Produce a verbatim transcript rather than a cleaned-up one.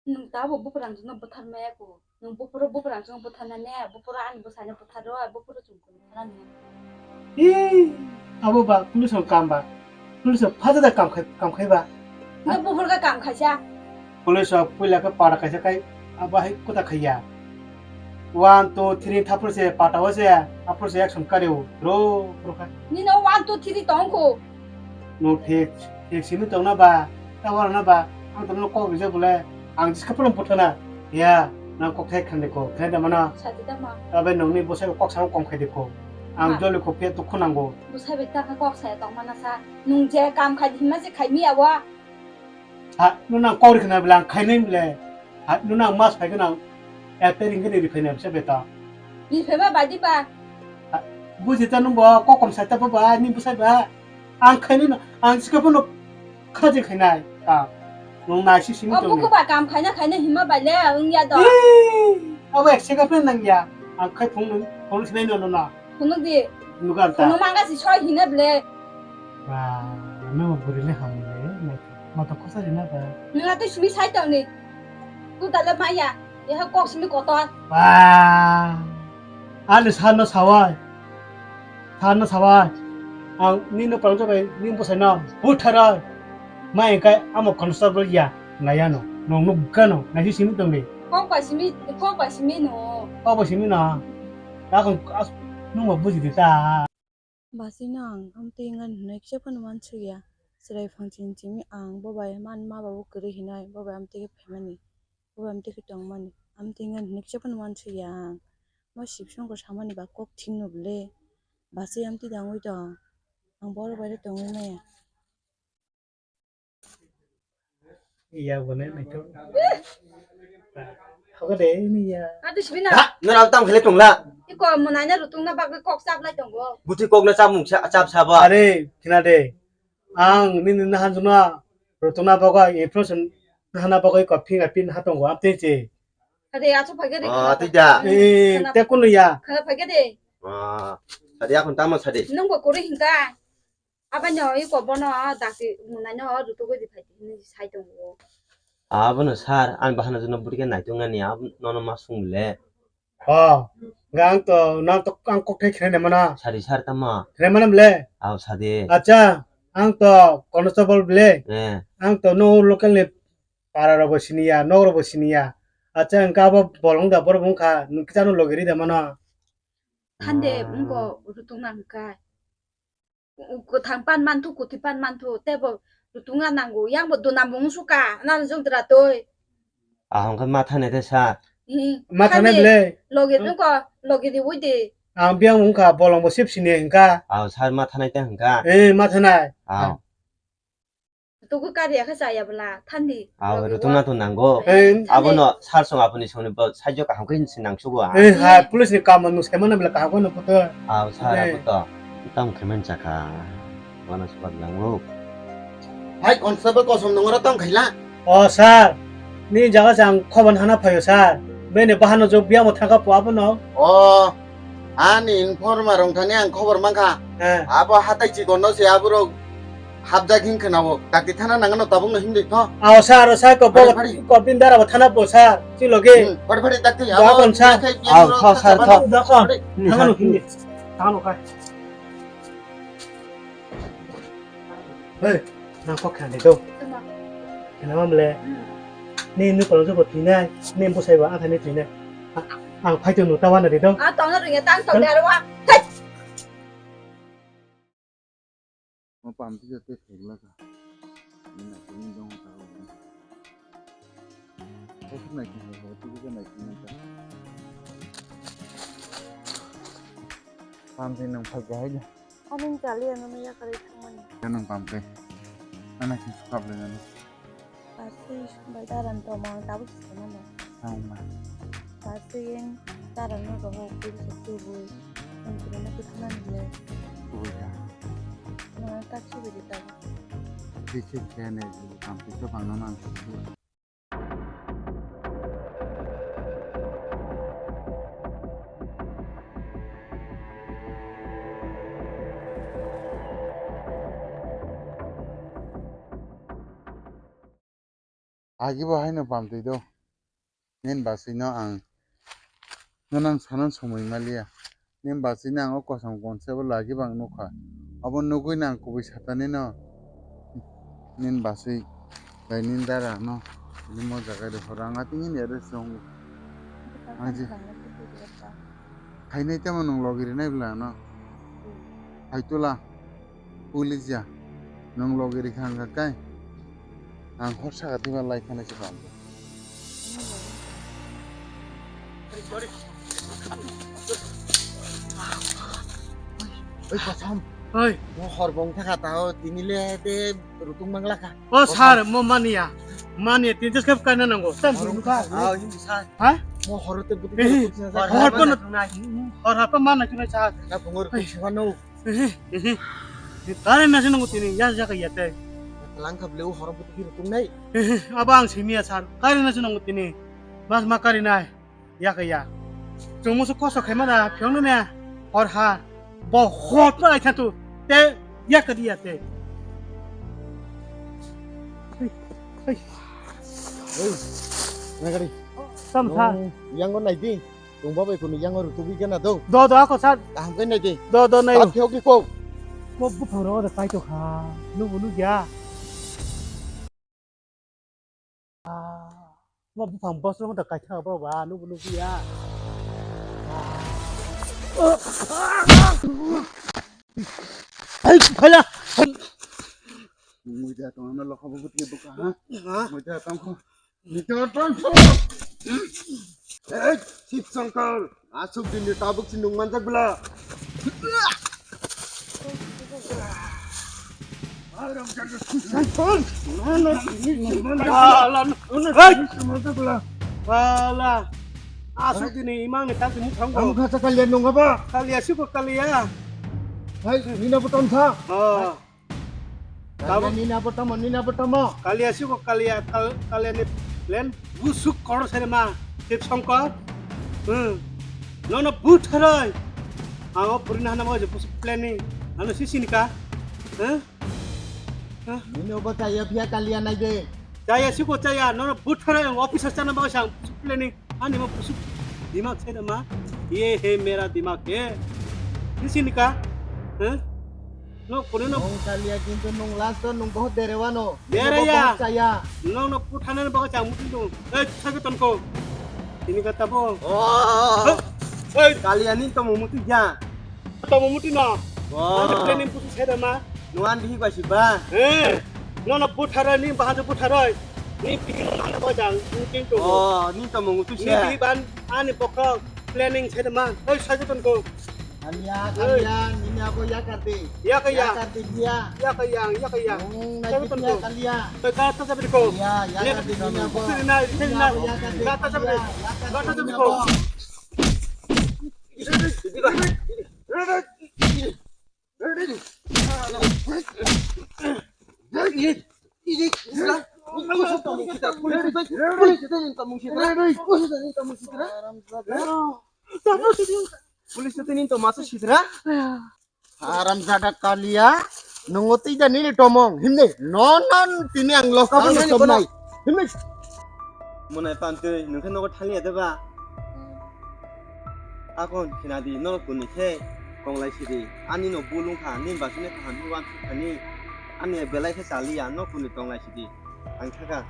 Nwng tabo buphurang jwkno butharmaya ko. Nwng buphuru buphurang jwkno butharna ne, buphuru ani bwsano buthar rw, buphuru chwng kunu thana ne. Ee, abo ba police rok kam ba. Police rok phaja da kam khai, kam khai ba. Nwng buphuru khe kam khaisa. Police rok puila khe para kaisa kai, abo hai kota khaiya. One, two, three, thaphuru se pata o se, aphuru se action kari o. Ro, ro kha. Nino one, two, three tong ko. No fix, fix simi tong na ba. Ta wala na ba, ang tongno kok rijak bole, ang jiska phano buthana. Ya, nang kok thai khan de ko, khan de mana. Sadi da ma. Abe nongni bwsai kok sa kong khai de ko. Ang Ma. Joli ko pet to khunango. Bwsai bai ta kok sa tong mana sa. Nung je kam khai hima je khai mi awa. Ha, no nang kok ri khna bole ang khai nai bole. Ha, no nang mas phai khna. Ete ring khna ri phai na bwsai bai ta. Ri phai ma bai di ba. Ha, buji ta nung bo kok kom sa ta ba ba, ni bwsai ba. Ang khainai no, ang sikhe bono khaji khainai ka. Nwng naisi simi tongni. O buku ba kam khaina khaina hima bai le wng ya do. Ee, abo ek sega pen nang ya. Ang khai phung nung, phung sinai no no na. Phunuk di. Nuga ta. Phunuk manga si soi hina ble. Ba, no buri le ham le, ma to kosa rina ba. Nwng atwi simi sai tongni. Tu dale maya. Eha kok simi kotor. Ba. Ani sano sawai. Sano sawai. Ang nino parang jabai, ni bwsai no butharai. Ma engkai amo constable ya. Naya no. Nong nuk gano. Nasi simi tong de. Kok bai simi, kok bai simi no. Kok bai simi no. Akon as nung ma buji de ta. Basino ang amtwi wngani hwnwi kisa phano uansukya. Chwrai phang chini chini ang bo bai man ma babu kwrwi hinai, bo bai amtwi khe phaimani, bo bai amtwi khe tongmani, amtwi wngani hwnwi kisa phano uansukya ang. Mo sip songkho samani ba kok thikno bwle, basi amtwi da wngwi tong, ang borok bai tongwi maya. Iya, bo nai naithok. Hoko de, ini ya. Ado sibina. Ha, nora tam khele tongla. Iko monai na rutung na bagwi kok chap lai tongo. Buti kok na chap mung sa, chap sabo. Are, khina de. Ang nini nahan juna rutung na bagwi, inflation nahan na bagwi ko phinga pin ha tongo, amte che. Kade achu phage de. Ah, tida. Eh, te kunu ya. Kade phage de. Ah, sadi akon tamo sadi. Nung bo kuri hinka. Abani o iko bono dakti munaino o rutugo di phaidi hinwi sai tongo. Abono sir, ani bahana jono bwrwi khe naitok nani, abo nono ma sung le. O, ga ang to, nang to ang kok thai khe naimana. Sadi sir tamo. Khe naimana bole. Aw sadi. Acha, ang to constable bole. Eh. Ang to no local ni para rogo siniya, nok rogo siniya. Acha, ang ka bo bolong da bor bung kha, nung kichano logiri da mano. Hande, ah, wngko rutung nang kai. Kwthang pan manthu, kwthwi pan manthu, tei bo rutunga nango, yang bo duna mung suka, nang jok dra twi. Ahong khe ma thanai te sir. Hmm. Ma thanai bole. Logi nungko, logi di ui di. Ang biang wngkha, bolong bo sip sini hingka. Aw, sir ma thanai te hingka. Eh, ma thanai. Aw. Tugu kari ya khe chaya bwla, thandi. Aw, rutung na to nango. Eh, thandi. Abono sir song apuni songni bo saijo kaham khe se nangsugo ang. Eh, ha, police ni kam nung sai mano bwla kaham khe nung puto. Aw, sir, eh, aputo. Tamo khe man chakha. Bono subat nango. Hai, constable kosom nungora tamo khaila. O, sir, ni jaga se ang khobor hana phaio, sir. Bini bahano jok biamo thangka po abono. O, ani informer rong thani ang khobor mankha. Eh. Abo hatai chikonno se aborok hapjak hin khwnao. Dakti thana nangano tabukno himdi tho. Ao sir, o sir ko bo ko bin dara bo thana bo sir. Chi loge. Hmm, phari phari dakti. Dakon sir. Ao tho sir tho. Dakon. Thangano himdi. Thangano kai. Hey, nang kok khani do. Khana mamle. Ni nu palo jobo tinai, ni bosai ba athani tinai. Ang phai to nu tawana de do. A tongna ringe tang tong de arwa. Thai. Mo pam ti jate thek la ka. Ni na ni dong ta. Ko na ki ho ti ka na ki na ka. Pam ti nang phai ga hai. Ani chali ano ya kare thangmani. Ka nang pam ke. Ana ki sukap le na. Basi bai daran to mang tabu sima no. Tang ma. Basi yang daran no roho pil se tubui. Yang kira na kita nang le. Tubui ka. Mana tak si beri tabu. Sisi kene kam kita pang nang. Agi bo haino pamtwi do. Nini basui no ang, nono ang sana somoi maliya. Nini basui no ang o kosom konse bo lagi bang nukha. Abo nugui no ang kubui satani no. Nini basui bai nini dara no. Nini mo jaga de hora ang ating ini ada song. Ang ji. Khainai tamo nung logi rinai bla no. Hai tula. Pulis ya. Nung logi rikha ang kai. Ang hor saka tiba lai khana se bang. Oi, kosam. Oi. Mo hor bong thaka tao tini le te rutung manglaka. O sir, mo mania. Mania, tin jas kap kaina nango. Tam suru ka. Ah, hindi sir. Ha? Mo hor te buti. Eh, hor pa na. Hor pa mana kina sir. Na pungor. Kare na sino tini ya ya ka ya te. Lang kap leu hor buti rutung nai. Aba ang simiya sir. Kare na sino tini. Mas ma kare nai. Ya ka ya. Chung musu koso khaima da, phiong ne, hor ha. Bo hot na kha tu. Te, ya ka dia te. Hey, hey. Hey, nagari. Sam sa. Yang nai di. Tung babai kunu yang ru tu bi kana do. Do, do, ako sa. Kaham kai nai di. Do, do, nai. Phiok di ko. Mo buphang ro da kai to kha. Nu bu nu ya. Ah, mo buphang boss rok da kaitha ba ba, nubu nubu ya. Ai, phala. Muida tong na lokha bo butli buka, ha? Ha? Muida tong ko. Muida tong ko. Eh, Shiv Shankar. Asuk din ni tabuk si nung manjak bela. Bala. Asuk dini imang ni tangsi muk thangbo. Ang kata kalian nung apa? Kalian sih kok kalian. Hai, nina beton sa. Ah. Kamu nina pertama, nina pertama. Kalia sih kok kalia kal-, kalia ni plan busuk kor saya mah. Tip songkor. Hmm. Nono but harai. Ang puri na hana mau je busuk planning. Ano sih sini ka? Hah? Hah? Ini obat saya pia kalian aja. Chaya siko chaya, nono buthara ang officer chana ba sang planning ani mo pusuk dimak se ma, ye he mera dimak he. Sini ka? Huh? No kono no. Nung kalia kintu nung last nung bahut derewano. Dere ya. Chaya. Nung no puthana ba chang mutu. Eh, saga tonko. Ini kata bo. Oh. Hey. Kalia ni to mutu ya. Tamo muti no. Wow. Ani planning pusi seda ma. Nuan bihi ba si ba. Eh. No no buthara ni bahasa buthara. Ni bihi no na ba jang. Ni tin to. Oh, ni tamo mutu se. Ni bihi ban ani bokha planning seda ma. Oi saja ton ko. Alia, alia, ni na bo ya karte. Ya ka ya. Ya karte dia. Ya ka ya, ya ka ya. Hmm, saja ton ko. Alia. Ka ta sabi ko. Ya, ya karte ni na bo. Ni na, ni na. Ka ta sabi. Ka ta sabi ko. Police tei nini tongma se sitra. Haram jada kalia, nungo twi da nini tomong, himni, non non tini ang loka bo somnai, himni. Monai pantwi, nungkhe nogo thangya deba. Akon, khinadi, norok kuni khe konglai sidi, ani no bulung kha, nini basine kaham khe wansuk thani, ani belai khe chaliya, norok kuni tonglai sidi, ang thaka.